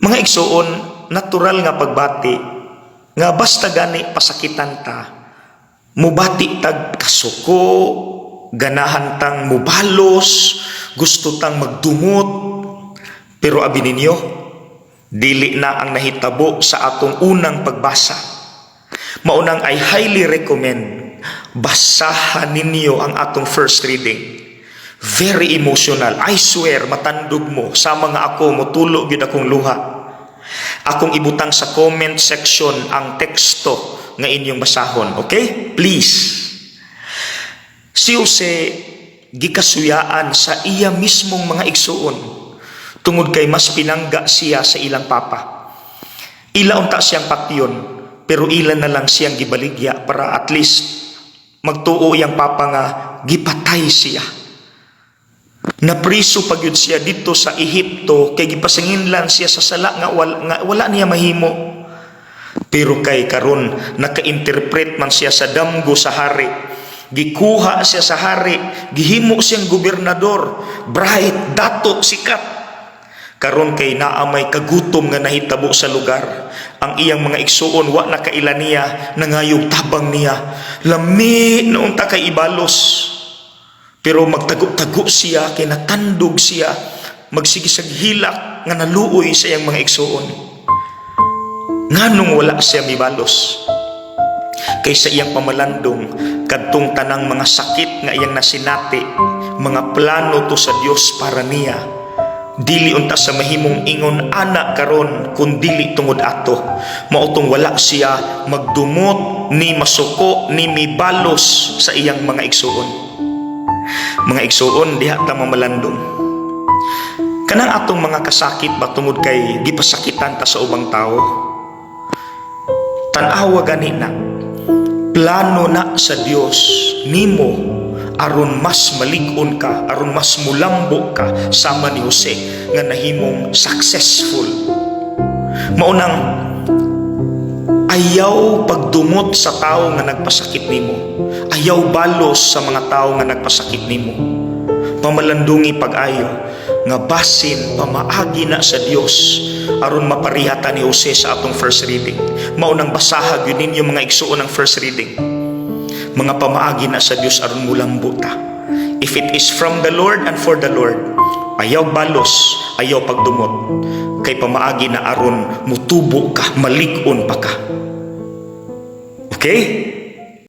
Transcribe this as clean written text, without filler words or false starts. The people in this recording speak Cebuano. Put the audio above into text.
Mga igsuon, natural nga pagbati nga basta gani pasakitan ta, mubati tag kasuko, ganahan tang mubalos, gusto tang magdumot. Pero abi ninyo, dili na ang nahitabo sa atong unang pagbasa. Maunang I highly recommend basahan ninyo ang atong first reading. Very emotional. I swear, matandog mo sa mga ako, mutulo gyud akong luha. Akong ibutang sa comment section ang teksto nga inyong basahon. Okay? Please. Si Jose gikasuyaan sa iya mismong mga igsuon tungod kay mas pinangga siya sa ilang papa. Ila unta siyang patyon, pero ila na lang siyang gibaligya para at least magtuo iyang papa nga gipatay siya. Napriso pa gyud siya dito sa Ehipto kay gipasanginlan siya sa sala nga wala niya mahimo. Pero kay karon naka-interpret man siya sa damgo sa hari. Gikuha siya sa hari, gihimo siyang gobernador, bright, dato, sikat. Karon kay naa may kagutom nga nahitabo sa lugar. Ang iyang mga igsuon wa na kaila niya, nangayog tabang niya. Lami na unta kay ibalos. Pero magtago-tago siya, kay natandog siya, magsigisag hilak nga naluoy sa iyang mga igsuon. Nganong wala siya mibalos? Kay sa iyang pamalandong, kadtong tanang mga sakit nga iyang nasinati, mga plano to sa Dios para niya. Dili unta sa mahimong ingon ana karon kun dili tungod ato. Mao tong wala siya magdumot ni masuko ni mibalos sa iyang mga igsuon. Mga igsuon, diha ta mamalandong. Kanang atong mga kasakit ba tungod kay gipasakitan ta sa ubang tao? Tan-awa gani na. Plano na sa Dios nimo aron mas malig-on ka, aron mas mulambo ka sama ni Jose nga nahimong successful. Maunang ayaw pagdumot sa tao nga nagpasakit nimo. Ayaw balos sa mga tao nga nagpasakit nimo. Pamalandungi pag-ayo nga basin pamaagi na sa Dios aron mapareha ta ni Jose sa atong first reading. Maunang basaha gyud ninyo, mga igsuon, ang first reading. Mga pamaagi na sa Dios aron mulambo ta. If it is from the Lord and for the Lord, ayaw balos, ayaw pagdumot. Kay pamaagi na aron mutubo ka, malig-on pa ka. Okay?